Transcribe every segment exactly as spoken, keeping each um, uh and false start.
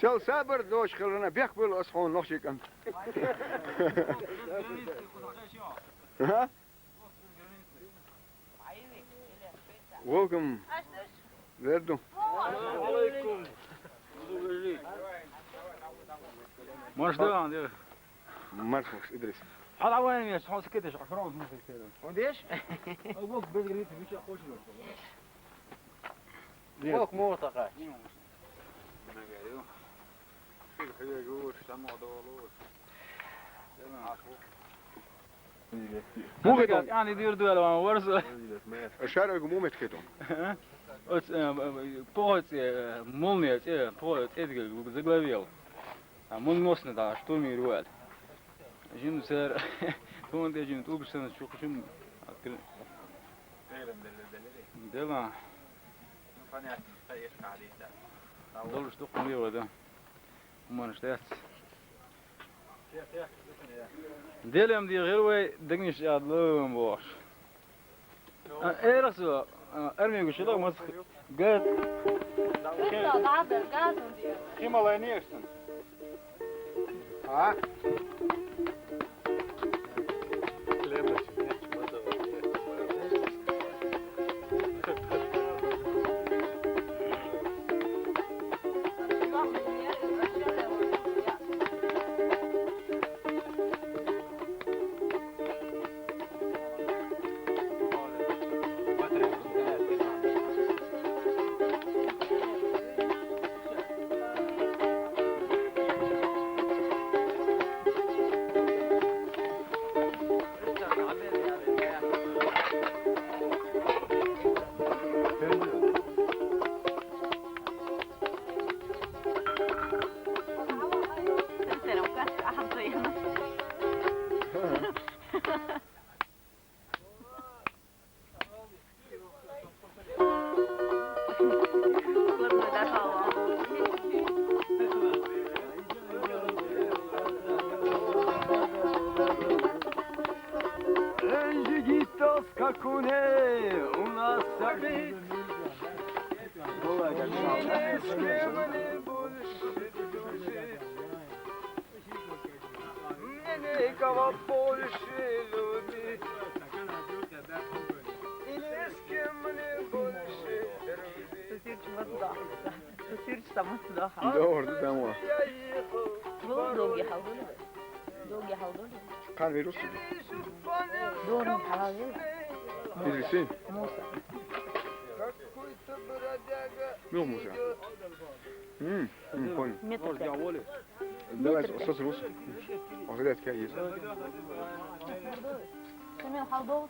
Сел сабар дош хиларна, бехк бу ас хьона, нохчий кӀант. Ха? Welcome. Верду. Марш, да, да. Марш, Идрис. Хьала вайн меш, хьала скидеш, ахрон смысл сервис. Он деш? А вот без границы, ничего хочешь. Вок мо такая. Мухидон. Яни дир дуэл ван ворсо. Шараг мумет хитон. Оц, э, э, похоц, э, молния, э, похоц, э, заглавел. А мун мосна да, что ми руэл. Жим сэр, тон де жим тубсен чукшим. Дела. Долу штуку мио да. Уман штац. Делем ди гӀирвай дегнаш яд лум бош. Эрсо, армия гушила мас гад. Хималайнешсен. А? Эй, жигитто, скакуне, у нас так. Давай, как. Кого больше любить? Или с кем мне больше дружить? Сосирч вот да. Сосирч сама да. Да, orada там var. Долгий халдолы. Долгий халдолы. Kan veriyorsun? Долгий халдолы. Bilirsin. Муса. Yok Муса. М, м, понял. Метр пять. Давай, сосрус. Ожидать, как есть. Сен халдолы.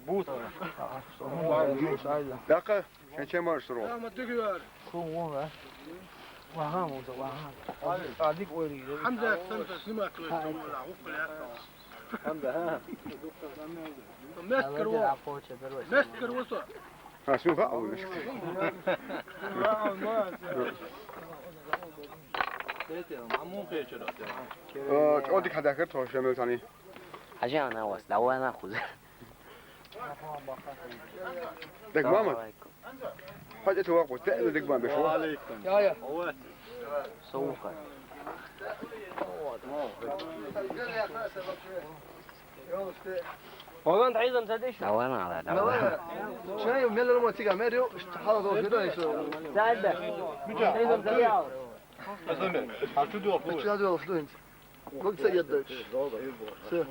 Бут. Дакъа, сен чем можешь рол? Ку вон, а? Ваган болса, ваган. Адик ойру. Хамза, сен снимать кыласың, вала, укула. Хамза, ха? Мескер ол. Мескер ол со. А, сюха, а, ол. Э, чё, ты когда хер, тоже, Шамил, тани? Хажи ана вас, давай на хуз. Дек мама. Салам алейкум. Хажи, ты вак, вот, ты дек мама, бешо. Ва алейкум. Я, я. Ова. Соуха. Оған тайзам сәдеш. Давай на, давай. Давай. Чай, мелер мо тига, мерио, хала до, не дай, что. Сәлбә. Тайзам сәдеш. Ачу дюк. Ачу дюк, что. Көк сәйәттәш. Все.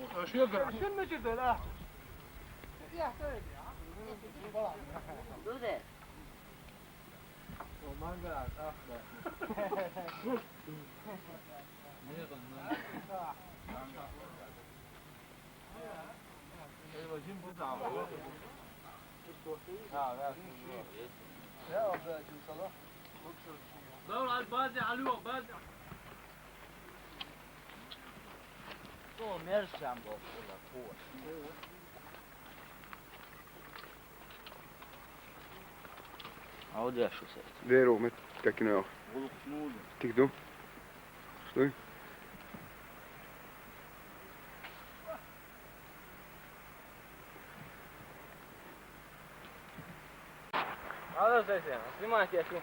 Ау, дәшү сәт. Веру, мет, как ино. Тик ду. Стой. Ала, сәсән, снимать яки.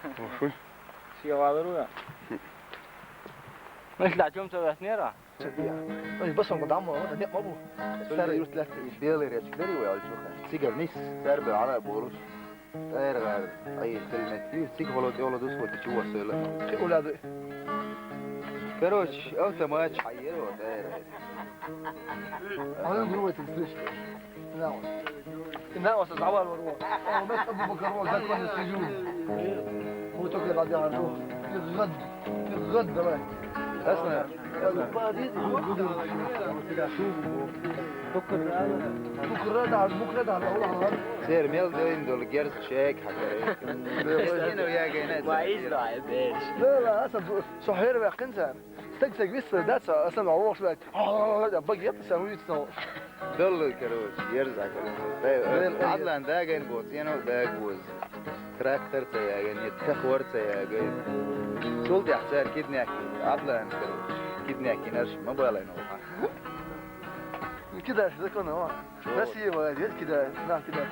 Ошо. Сигалар уя. Мешла, чем сәвәт нера? Ой, басам, да, ма, да, не могу. Сәр юртләт. Белый речь, белый уя, чуха. Сигар нис, сәр бе, ала, болуш. Тайргар, ай, хилмет, ю, сиг холод, ёло дус, вот, чего, сойла. Ты улады. Короче, автомат, айер, вот, тайргар. Аны грубо ты слышишь. На вот. Ты на вот, завал, вот. О, мы с тобой покорвал, законы сижу. Мы только ради арду. Ты гад, ты гад, давай. Ясно? Сэр, мел дойн дол герз чек хакаре. Эскин уя гена. Ма из да, беш. Ла, ла, аса сохер вакин сан. Стек стек вис да са, аса ма вохш вак. Багет са уйт са. Дол, короче, ерз акалын. Адлан да ген боц, ено да гоз. Трактор цаяган, нет, тахвар цаяган. Сол дяхцар кидняк, адлан, короче, кидняк инаш, ма балай но. Кидай, закон, о. Россия молодец, кидай, на, кидай.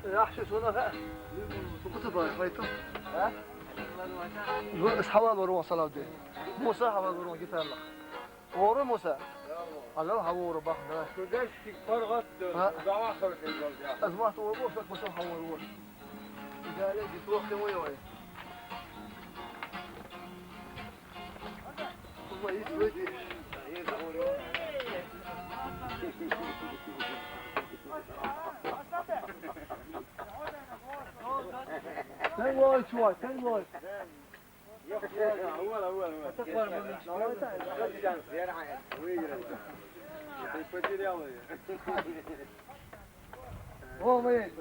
يا حشيش ولا ها؟ وقت باي فايتو. ها؟ نو اصحاب الورون صلاة دي. موسى حوال الورون جيت هلا. ورو موسى. الله حوار بخدا. Кудашки паргат. Ха. Дава хоркин. Азмат ورو شك موسى حوار ورو. إذا لقيت وقت ويا ويا. والله يسوي. Sen var şu an, sen var. هو هو هو. Olmayın.